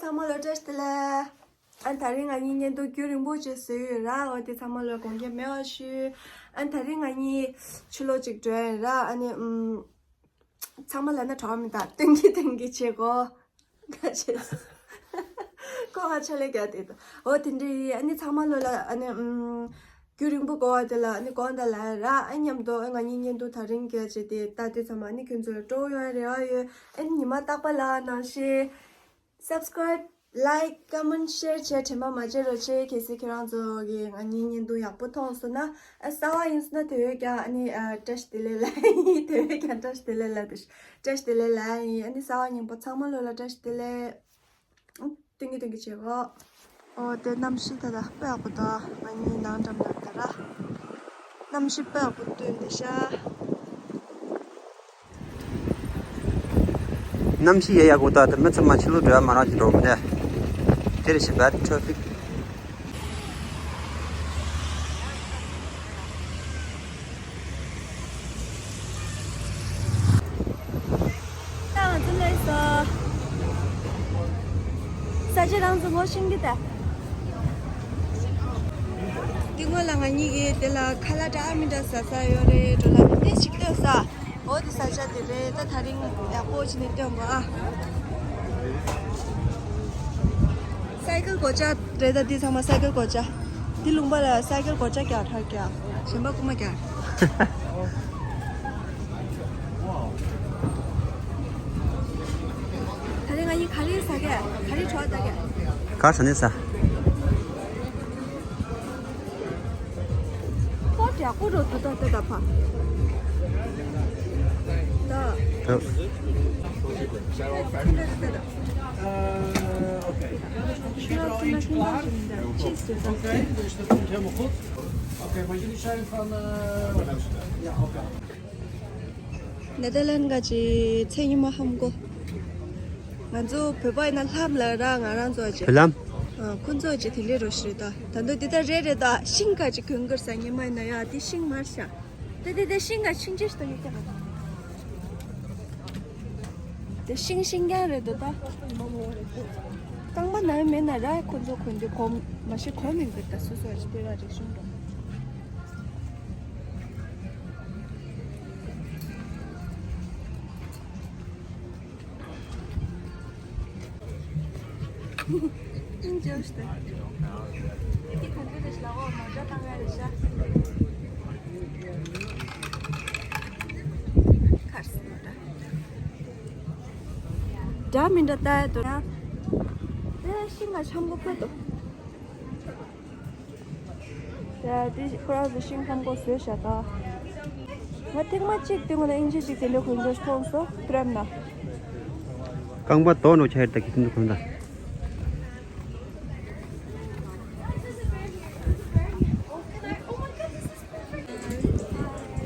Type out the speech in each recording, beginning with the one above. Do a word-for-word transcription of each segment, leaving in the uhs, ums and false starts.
ཚང་མ་ལ་བཀྲ་ཤིས་བདེ་ལེགས། ཨ་ད་རིང་ང་གཉིས་བརྙན་ཐུང་རྒྱུན་རིང་པོ་ཅིག་བཟོས་ཡོད་ར། འོ་དེ་ཚང་མ་ལ་དགོངས་འགལ་མེད་པ་ཞུ། ཨ་ད་རིང་ང་གཉིས་ཕྱི་ལོགས་ཅིག་འགྲོ་ཡ་ཡིན་ར། ཨ་ནི་ཨུམ། ཚང་མ་ལ་ན་གྲོགས་མི་དང་སྟོན་གྱི་སྟོན་གྱི་བྱེད་གོ། ཁ་ཆེ། ཁོ་ཧ་ཆ་ལས་རྒྱག་དེ་དང་། འོ་དེ་འདྲ་ཡིན། ཨ་ནི་ཚང་མ་ལོ་ལ་ཨ་ནི་ཨུམ། རྒྱུན་རིང་པོ་གོ་བ་དེ་ལ་ཨ་ནི་དགོངས་དག་ལ་ར། ཨ་མཉམ་དུ་ཨ་ང་གཉིས་བརྙན་ཐུང་ད་རིང་རྒྱག་བྱས་དེ་ལྟ་དུས་ཚང་མ་ཨ་ནི་ཁྱོད་ཚོ་ལ་སྤྲོ་བོ་ཡོང་རེ་བ་ཡོད། ཨ་ནི་ཉི་མ་རྟག་པ་ལ་ནང་བཞིན། Subscribe, like, comment, share བྱས་དྲན་པ་མ་བརྗེད་རོགས་བྱེད། གལ་སྲིད་ཁྱེད་རང་ཚོ་གིས་ང་གཉིས་བརྙན་ཐུང་ཡག་པོ་མཐོང་སོང་ན། ཨ་གསར་པ་ཡིན་སོང་ན་དེ་བས་ཀྱང་ཨ་ནི་ཨ་བཀྲ་ཤིས་བདེ་ལེགས་ལ་ཡིན། དེ་བས་ཀྱང་བཀྲ་ཤིས་བདེ་ལེགས་ལ་དེ་བཀྲ་ཤིས་བདེ་ལེགས་ལ་ཡིན། ཨ་ནི་གསར་པ་ཉིན་པོ་ཚང་མ་ལོ་ལ་བཀྲ་ཤིས་བདེ་ལེགས། ཨ་སྟོན་གྱི་སྟོན་གྱི་བྱེད་གོ། ཨོ་དེ་གནམ་གཤིས་ད་ལྟ་དཔེ་ཡག་པོ་འདུག་ང་གཉིས་ནང་འགྲམ་ལ་ད་ར། གནམ་གཤིས་དཔེ་ཡག་པོ་སྟོན་བསྡད་ཤག་གནམ་གཤིས་ཡ་ཡག་པོ་ད་ལྟ་མི་ཚང་མ་ཕྱི་ལོགས་འགྲོ་ཡ་མ་རག་ཅིག་འགྲོ་མི་འདུག There is a bad traffic. ང་ཚོ་སླེབས་སོང་། ས་ཆ་རང་ཚོ་ངོ་ཤེས་ཀྱི་ད། འདི་སྔོན་ལ་ང་གཉིས་ཀྱིས་དེ་ལ་ཁ་ལག་འདྲ་མི་འདྲ་ཟ་ས་ཡོད་རེད། འགྲོ་ལ་ནི་ཏོག་ཙམ་ལྟོས་ས། འོ་དེ་ས་ཆ་དེ་རེད། ད་ད་རིང་ཡག་པོ་བྱས་ནས་སྟོན་གོ་ཨ། སའི་ཀལ་སྒོ་ལྕགས་རེད། ད་འདི་ཚང་མ་སའི་ཀལ་སྒོ་ལྕགས། འདི་ལུང་པ་ལ་སའི་ཀལ་སྒོ་ལྕགས་རྒྱག་གྲ་རྒྱག་གཞན་པ་རྐུ་མ་རྒྱག་ད་རིང་ང་གཉིས་ག་རེ་ཟ་གས། ག་རེ་གྲོགས་ལྟ་གས། ག་ཟ་ནས་ཟ། ཁོ་དྲག་པོ་རོ་དུ་ཏོ་ཏོ་ད་ཕ། ད། ད། ནེ་དར་ལན་ག་ཅི་ཚེ་ཉི་མ་ཧམ་གོ། ང་ཚོ་བོད་པ་ཡིན་ན་ལྷམ་ལ་ར་ང་རང་ཚོ་ཅི། བོད་ལྷམ། ཨ་ཁོ་ཚོ་ཅི་དེ་ལས་རོ་ཤི་རེད་ད། ད་འདོད་འདི་ལྟར་རེད་རེད་ད། ཤིང་ག་ཅི་གོན་གར་ས་ཉི་མ་ཡིན་ན་ཡ་དེ་ཤིང་མར་ཤ། དེ་དེ་དེ་ཤིང་ག་ཤིང་ཅི་ཤི་ད་ཡོད་ཀྱང་། དེ་ཤིང་ཤིང་རྐྱང་རེད་འདུག་ད། རྐང་པ་ན་ཡོད་མེད་ན་ར་ཁོ་ཚོ་གོན་དེ་གོམ་མ་ཤི་གོམ་མིན་གི་ད་སོ་སོ་ཅི་སྤེལ་བ་རེད་ཤིང་འགྲོ། འདྲ་མི་འདྲ་ལྟ་ཡ་འདུག་ན། ཨེ་ཤིང་ང་འཆམ་གོ་ཕོད་དོ། ཡ་དེ་ཁོ་རང་ཚོ་ཤིང་འཐམ་གོ་བཟོས་བཞག་ད། ང་ཐེངས་མ་གཅིག་དེ་ངོ་ན་ཨིན་ཇི་ཅིག་དེ་འདྲ་གོན་འདྲ་མཐོང་སོང་ཏྲམ་ན། རྐང་པ་དོག་ནོ་ཆ་ཡར་ད་གི་ཐུན་དུ་གོན་ད།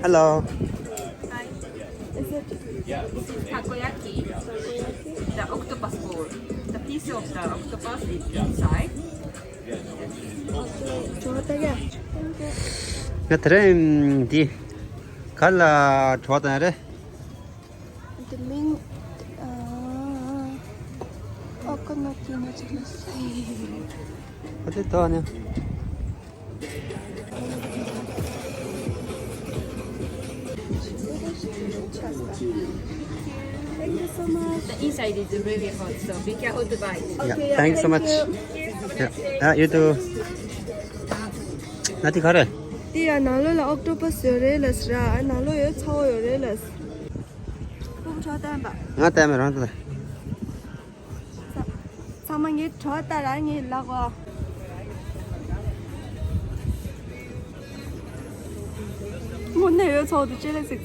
Hello. Hi. Is it? Yeah, this is takoyaki. The octopus ball. The piece of the octopus is inside. ང་དེ་རིང་འདི་ག་ལ་གྲོགས་དང་རེད། འདི་མིང་ཨ་ཨོ་ཀོ་ནོ་ཀི་ནོ་ཅིག་ལ་སའི། ཨ་དེ་ད་ནི། Thank you so much. The inside is really hot, so be careful to bite. Yeah, okay, yeah, thanks so much. Yeah, yeah, you too. ན་དེ་ག་རེ། དེ་ཡང་ནང་ལོགས་ལ་ཨོག་ཊོ་པ་སི་ཡོད་རེད་ལ་ཟེར་ཨ། ནང་ལོགས་ཡོད་ཚ་བོ་ཡོད་རེད་ལ་ཟེར། ཕུག་ཁྲོ་བསྟན་པ། ང་བསྟན་པ་རང་དེ་ལ། ཚང་མ་ངའི་གྲོགས་ལྟ་ར་ངའི་ལག་པ། དངོས་གནས་ཡོད་ཚོགས་དུ་ཅེ་ལེ་སིག་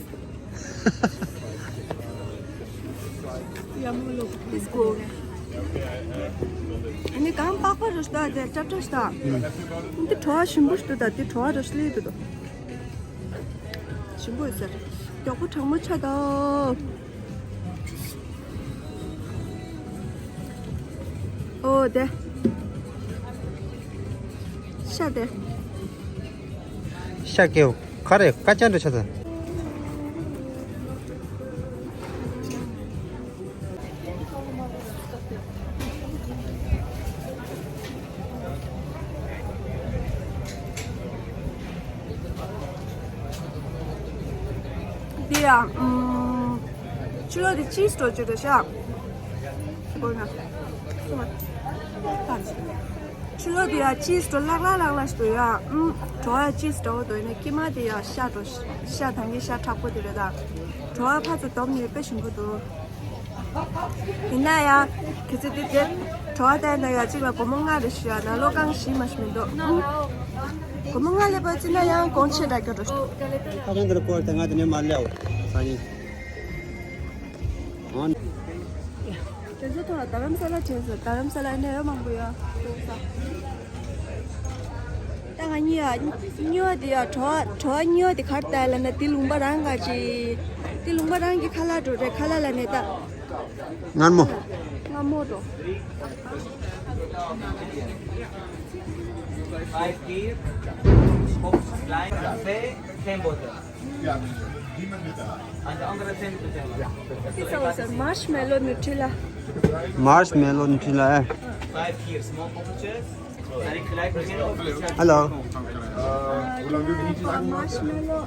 ཡ་མོ་ལོ། Let's go. ཨ་ནི་གང་པགས་པ་རུ་ཤ་དེ་ཏྲ་ཏྲ་ཤ། འདི་བྲོ་བ་ཞིམ་པོ་ཞིག་འདུག་ད་འདི་བྲོ་བ་རུ་ཤ་ལི་འདུག་ད། ཞིམ་པོ་ཡོད་ཟེར། མགྱོགས་པོ་གྲང་མོ་ཆ་ད། ཨོ་དེ། ཤ་དེ། ཤ་ཀེའུ་ཁ་རེ་ཀ་ཅན་དུ་ཆ་ད། ཡ། ཨུམ། ཕྱི་ལོགས་དེ་ཅིས་འགྲོ་རྒྱུ་རེད་ཤག་དགོས་ན། སུ་མ། ཕྱི་ལོགས་དེ་ཡ་ཅིས་འགྲོ་ལག་ལག་ལག་ལག་ཞིག་འདུག་ཡ། ཨུམ། བྲོ་བ་ཅིས་འདྲ་བོ་འདུག་ཡིན་ན་དཀྱིལ་མ་དེ་ཡ་ཤ་འགྲོ། ཤ་དང་ནི་ཤ་མཁྲེགས་པོ་དེ་རེད་ད། བྲོ་བ་ཕར་ཚུར་བསྡོམས་ནས་དཔེ་ཞིམ་པོ་འདུག་ཡིན་ན་ཡང་། གལ་སྲིད་དེ་དེ་བྲོ་བ་བལྟས་ན་ཡང་གཅིག་ལ་སྒོར་མོ་ལྔ་རེ་ཞུ་ཡ་ན་ལོ་རྐང་བཞི་མ་ཞིག་མི་འདུག་སྒོར་མོ་ལྔ་སླེབས་པ་ཅི་ན་ཡང་གོང་ཆེ་འདྲ་སྐྱོ་འགྲོ། ཁ་ཚང་འདིར་བསྐོར་ཏེ་ང་དེ་ནས་མར་སླེབས། སང་ཉིན། ཨོན། དེ་ཚོ་ཐོག་ལ་རྡ་རམ་ས་ལ་དྲན་སོང་། རྡ་རམ་ས་ལ་ནས་ཡོད་མང་པོ་ཡོད། ད་ང་གཉིས་ཡ། གཉིས་པ་དེ་ཡ་བྲོ་བ་བྲོ་བ་གཉིས་པ་དེ་གར་ལྟ་ཡ་ལ་ན་དེ་ལུང་པ་རང་ག་ཅི། དེ་ལུང་པ་རང་གི་ཁ་ལག་འགྲོ་རེད། ཁ་ལག་ལ་ནས་ད། མངར་མོ། མངར་མོ་འགྲོ། Five key, smoke, lime, cafe, same bottle. And the other same to same. This is also marshmallow Nutella. Marshmallow Nutella, eh? Five key, small packages. Hello. Marshmallow.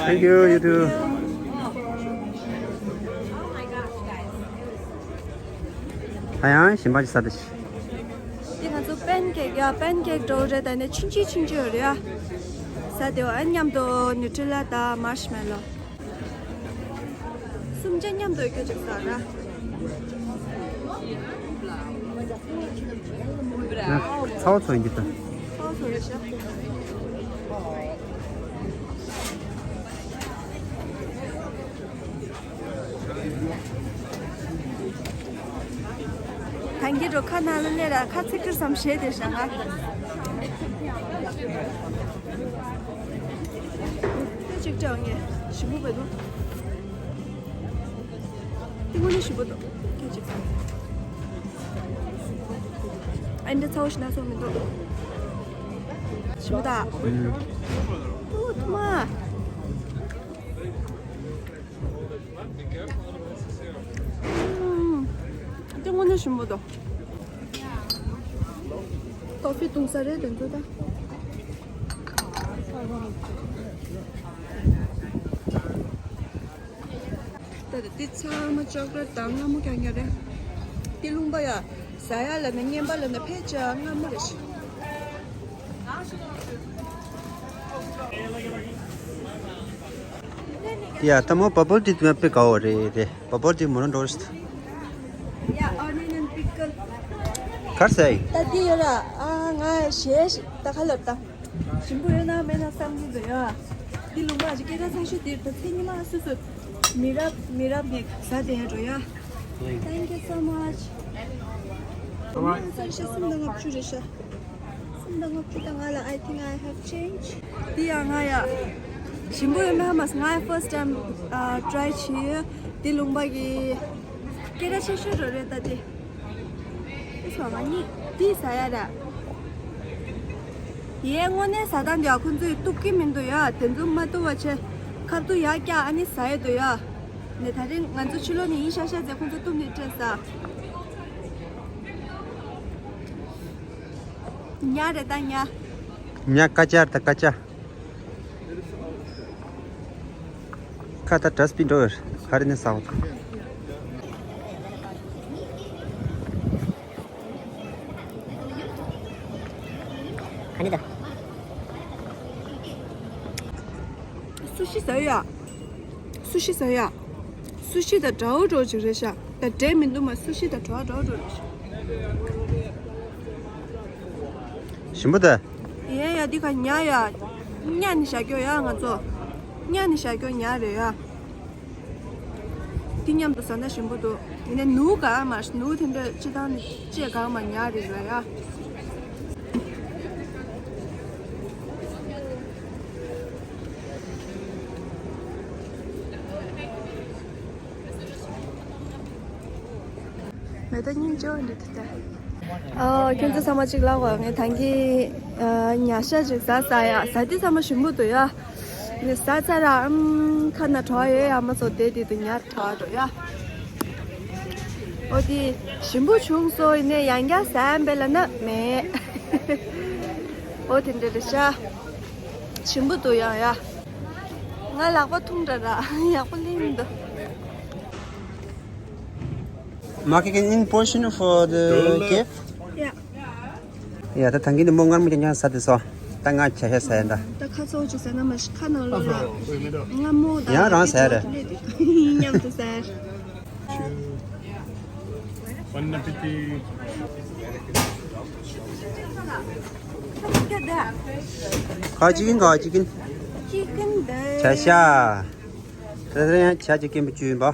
Thank you, you too. ད་ཡང་ཞིམ་པ་ཅིག་ཟ་དེ། འདི་ང་ཚོ་པན་ཀེག་ཡ། པན་ཀེག་འདྲ་བོ་རེད། ད་ནི་ཆུང་ཆུང་ཆུང་ཆུང་ཡོད་རེད་ཡ། ཟ་དེ་བ་མཉམ་དུ་ནུ་ཊི་ལ་དང་མར་ཤ་མེ་ལོ། གསུམ་ཆ་མཉམ་དུ་ཡོད་ཁྱོད་ཅིག་ཟ་ར། ཚ་བོ་ཚོ་ཡིན་གྱི་ད། ཚ་བོ་ཚོ་རེད་ཤག་ད་གིན་འགྲོ་ཁ་ནང་ལ་སླེབས་ར་ཁ་ཚིག་ཁྲི་བསམ་ཞེས་དེ་བཞག་ང་། དེ་གཅིག་སྤྲད་ངས་ཞིམ་པོ་བས་འདུག་དེ་དངོས་གནས་ཞིམ་པོ་འདུག་སྐད་ཅིག་ཨ་འདི་ཚ་བོ་ཞིག་ན་སོང་མི་འདུག་ཞིམ་པོ་ད། ཨུ་ཐུ་མ། ཨུམ། དེ་དངོས་གནས་ཞིམ་པོ་འདུག་ཀོ་ཧྥི་བཏུང་ས་རེད་དེ་ཚོ་ད། ད་ལྟ་འདི་ཚང་མ་ཅོག་ལེ་ཊི་དང་མངར་མོ་རྐྱང་རྐྱང་རེད། འདི་ལུང་པ་ཡ། ཟ་ཡ་ལབ་ན་རྔན་པ་ལབ་ན་ཕལ་ཆེར་མངར་མོ་རེད་ཤག་ཡ། ད་མོ་བ་བལ་ཊི་དེ་དཔེ་དགའ་བོ་རེད་རེད། བ་བལ་ཊི་མོ་རང་འགྲོ་རེད། ཡ། ཨོ་ནི་ཡན་པི་ཀལ། གར་སའི། ད་འདི་ཡོད་ར། ཨ་ང་ཞེས་ད་ཁ་ལབ་ད། ཞིམ་པོ་ཡོད་ན་མེད་ན་བསམ་གྱི་འདུག་ཡ། འདི་ལུང་པ་ཞིག་སྐད་གྲགས་ཚ་ཤོས་འདིར་ད་མཚན་ཉི་མ་སོ་སོ་མི་རབས་མི་རབས་ནས་ཟ་བསྡད་ཡ་འགྲོ་ཡ། Thank you so much. ཨ་མ་ཚ་ཤ་གསུམ་དང་ལྔ་བཅུ་རེད་ཤག་གསུམ་དང་ལྔ་བཅུ་དང་ལྔ་ལ་I think I have change. འདི་ཡ་ང་ཡ། ཞིམ་པོ་ཡོད་མེད་ཧ་མ་སི་ང་ཡ་first time ཨ་try བྱེད་ཡོད། འདི་ལུང་པ་གི་སྐད་གྲགས་ཆེ་ཤོས་འགྲོ་རེད་ད་དེ། ཨེ་སོ་ང་གཉིས་འདི་ཟ་ཡ་ར། ཡའི་དངོས་གནས་ཟ་སྟངས་འདི་ཡ་ཁོང་ཚོས་གཏུབ་ཀྱི་མི་འདུག་ཡ། དེ་ཚོ་མ་གཏུབ་པ་བྱས་ཁ་བཏུ་ཡར་བཀྱག་ཨ་ནི་ཟ་ཡ་འདུག་ཡ། ནས་ད་རིང་ང་ཚོ་ཕྱི་ལོགས་ནས་ཡིན་ཤག་ཤག་ཟེར་ཁོང་ཚོ་གཏུབ་ནས་སྤྲད་ས། ཉ་རེད་ད་ཉ། ཉ་ཀ་ཅར་ད་ཀ་ཅ། ཁ་ད་ཌ་སི་པིན་འགྲོ་ཡོད་ག་རེ་ནས་ཟ་འོ། ག་ནས་ད། སུ་ཤི་ཟ་ཡ། སུ་ཤི་ཟ་ཡ། སུ་ཤི་དང་འདྲ་བོ་འདྲ་བོ་ཅིག་རེད་ཤག་ད་འདྲེ་མི་འདུག་མ། སུ་ཤི་དང་འདྲ་བོ་འདྲ་བོ་འདྲ་བོ་རེད་ཤག་ཞིམ་པོ་ད། ཡ་ཡ་འདི་ག་ཉ་ཡ། ཉ་ནི་བཞག་རྒྱུ་ཡ་ང་ཚོ། ཉ་ནི་བཞག་རྒྱུ་ཉ་རེད་ཡ། འདི་མཉམ་དུ་ཟ་ན་ཞིམ་པོ་འདུག་ཡིན་ནའི་ནུ་ག་མ་ནུ་དེ་འདྲ་སྤྱི་བཏང་ནི་ཅེས་གང་མ་ཉ་རེད་ལ་ཡ། མེ་ཏོག་སྙིང་རྗེ་པོ་འདི་ཐུག་ད། ཨོ་ཁྱོད་ཚོ་ཚང་མ་གཅིག་ལ་གོ། ངས་ཐང་གི་ཨ་ཉ་ཤ་ཅིག་ཟ་ཟ་ཡ། ཟ་དུས་ཚང་མ་ཞིམ་པོ་འདུག་ཡ། ངས་ཟ་ཚར་ར་ཨམ་ཁ་ན་གྲོ་ཡོད་ཡ་མ་ཚོ་དེ་དེ་དུ་ཉ་གྲོ་འགྲོ་ཡ། ཨོ་དེ་ཞིམ་པོ་བྱུང་སོང་། ཡིན་ནས་ཡང་བསྐྱར་ཟ་ཡ་འབད་ལ་ན་མེད། ཨོ་དེ་འདྲ་རེད་ཤག་ཞིམ་པོ་འདུག་ཡང་ཡ། ང་ལག་པ་འཐུང་འདྲ་ར་ཡག་པོ་ལིང་འདུག Mark, can you portion for the cake? Yeah. Yeah, ད་ཐང་གི་ནི་མོ་མངར་མོ་རྐྱང་རྐྱང་ཟ་དེ་སོ། ད་ང་ཆ་ཤ་ཟ་ཡ་ད། ད་ཁ་ཚོགས་ཅིག་ཟ་ན་མ་ཤི་ཁ་ནང་ལོག་ལ་མངར་མོ་དང་ཡང་རང་ཟ་ཡ་རེད། མཉམ་དུ་ཟ་ཡ་རེད། Bon appétit. ཁ་ཅིག་ཡིན་ཁ་ཅིག་ཡིན། ཅིག་ཡིན་ད། ཆ་ཤ། དེ་ཚོ་ཡང་ཆ་ཅིག་སྐྱེན་པོ་བཅུ་ཡིན་པ།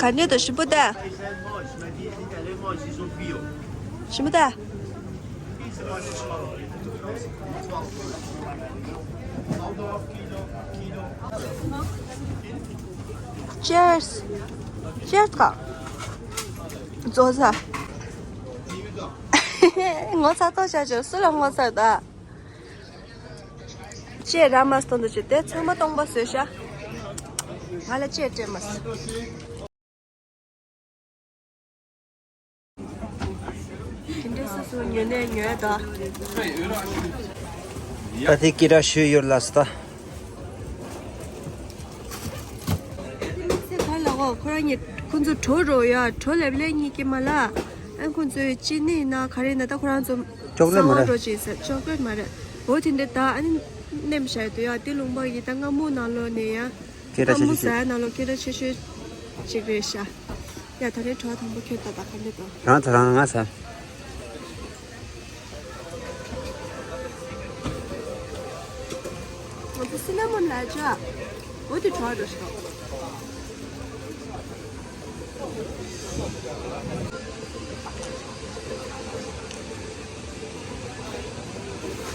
ག་འདྲས་འདུག་ཞིམ་པོ་ད། ཞིམ་པོ་ད། Cheers. Cheers ཀ་ཛོ་ས། ངོ་ཚ་ཏོ་ཆ་ཆ་སུ་ལ་ངོ་ཚ་ད། ཅེས་ར་མ་སྟོན་དུ་བྱེད་དེ་ཚང་མ་སྟོང་པ་བཟོས་ཤག་ང་ལ་ཅེས་སྤྲད་མ་སོང་། དེ་འདྲའི་སུ་སུ་ཉོས་ནས་ཉོས་ད། ད་དེ་ཀི་ར་ཞུ་ཡོད་ལ་སྟ། སེ་ག་ལ་འོ་ཁོ་རང་ཉིད་ཁོ་ཚོ་གྲོ་རོ་ཡ་གྲོ་ལེབ་ལེ་གཉིས་ཀྱི་མ་ལ། ཨ་ཁོ་ཚོའི་ཅི་ནི་ན་ག་རེ་ན་ད་ཁོ་རང་ཚོ་ཅོག་ལེ་མ་རེད། སོ་ཅི་ཟེར་ཅོག་ལེ་མ་རེད། འོ་དེ་འདྲ་ད་ཨ་ནི་ནེམ་ཤ་དུ་ཡ་དེ་ལུང་པ་ཡི་ད་སྔ་མོ་ནང་ལོ་ནས་ཡ། སྐད་གྲགས་ཆེ་ཤོས་ཅིག་སྔ་མོ་ཟ་ཡ་ནང་ལོ་སྐད་གྲགས་ཆེ་ཤོས་ཅིག་རེད་ཤག་ཡ་ད་རེས་གྲོ་དང་པོ་ཁྱོད་ད་ད་ག་འདྲ་དང་། རང་ཚ་རང་ང་ཚ། ང་ཚོ་སི་ན་མོན་ལ་ཅོ། འོ་དེ་གྲོགས་འགྲོ་ཤོག་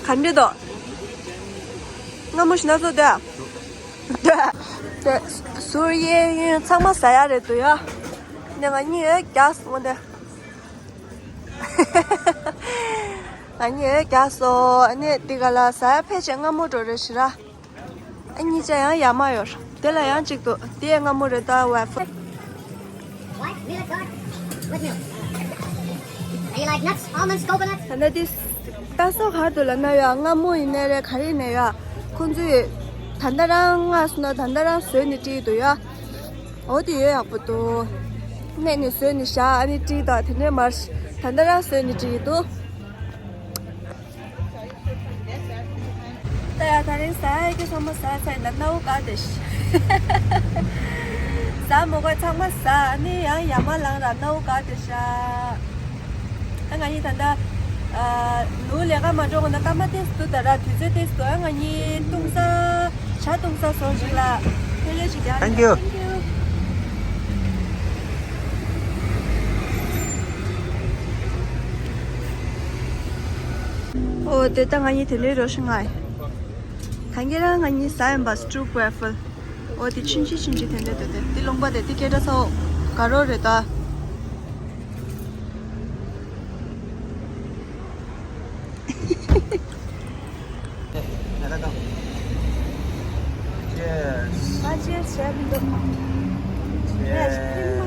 ག་འདྲ་འདུག་སྔ་མོ་ཞིག་ན་ཚོ་དེ། དེ། དེ། ཟུར་གཡས་གཡོན་ཚང་མ་ཟ་ཡ་རེད་འདུག་ཡ། ནས་ང་གཉིས་ཡོད་རྒྱག་སོང་དེ། ང་གཉིས་ཡོད་རྒྱག་སོང་། ཨ་ནི་འདི་ག་ལ་ཟ་ཡ་ཕལ་ཆེར་སྔ་མོ་འགྲོ་རེད་ཤི་ར། ཨ་གཉིས་ཆ་ཡང་ཡ་མ་ཡོར། དེ་ལ་ཡང་གཅིག་འདུག་དེ་ཡང་སྔ་མོ་རེད་ད་ཝེ་ཕར། White millet curd with milk. Do you like nuts, almonds, coconuts? ད་ལྟ་དེ་ད་སོ་གར་དུ་ལ་ན་ཡ་སྔ་མོ་ཡིན་ནའི་རེད་ག་རེ་ཡིན་ནའི་ཡ། ཁོང་ཚོས་ད་ལྟ་རང་སྔ་སོང་ན་ད་ལྟ་རང་བཟོས་ནས་བྲིས་འདུག་ཡ། འོ་དེ་ཡོད་ཡག་པོ་འདུག་གནས་ནས་བཟོས་ནས་བཞག་ཨ་ནི་བྲིས་དང་དེ་འདྲས་མར་ད་ལྟ་རང་བཟོས་ནས་བྲིས་འདུག་ད་ཡ་ད་རིང་ཟ་ཡ་ཀྱི་ཚང་མ་ཟ་ཚར་ཡིན་ད་སྣ་བུག་དཀར་དེ་ཤི། ཟ་མོ་ག་ཚང་མ་ཟ་ནི་ཡང་ཡ་མ་ལང་ར་སྣ་བུག་དཀར་དེ་ཤ། ཨ་ང་གཉིས་ད་ལྟ་ཨ་ནུ་ལས་ཀ་མ་འགྲོ་གོང་ན་སྐར་མ་ཏིས་འདུག་ད་ར་དུས་ཚོད་ཏིས་འདུག་ཨ་ང་གཉིས་ཏུང་ས་ཇ་ཏུང་ས་སོང་ཞིག་ལ་ཕེ་ལེ་ཞིག་རྒྱག Thank you. ཨོ་དེ་ད་ང་གཉིས་དེ་འདྲའི་རོ་ཤི་ང་ཡི། ད་ག་རང་ང་གཉིས་ཟ་ཡིན་པ་སི་ཀྲུ་ཝེ་ཕལ། ཨོ་དེ་ཆུན་ཆི་ཆུན་ཆི་དེ་འདྲ་དེ་དེ་དེ་ལུང་པ་དེ་དེ་སྐད་གྲགས་ཚ་བོ་དགའ་རོགས་རེད་ད། Cheers. ཨ་ཅེ་ཆེ་མི་འདུག Cheers.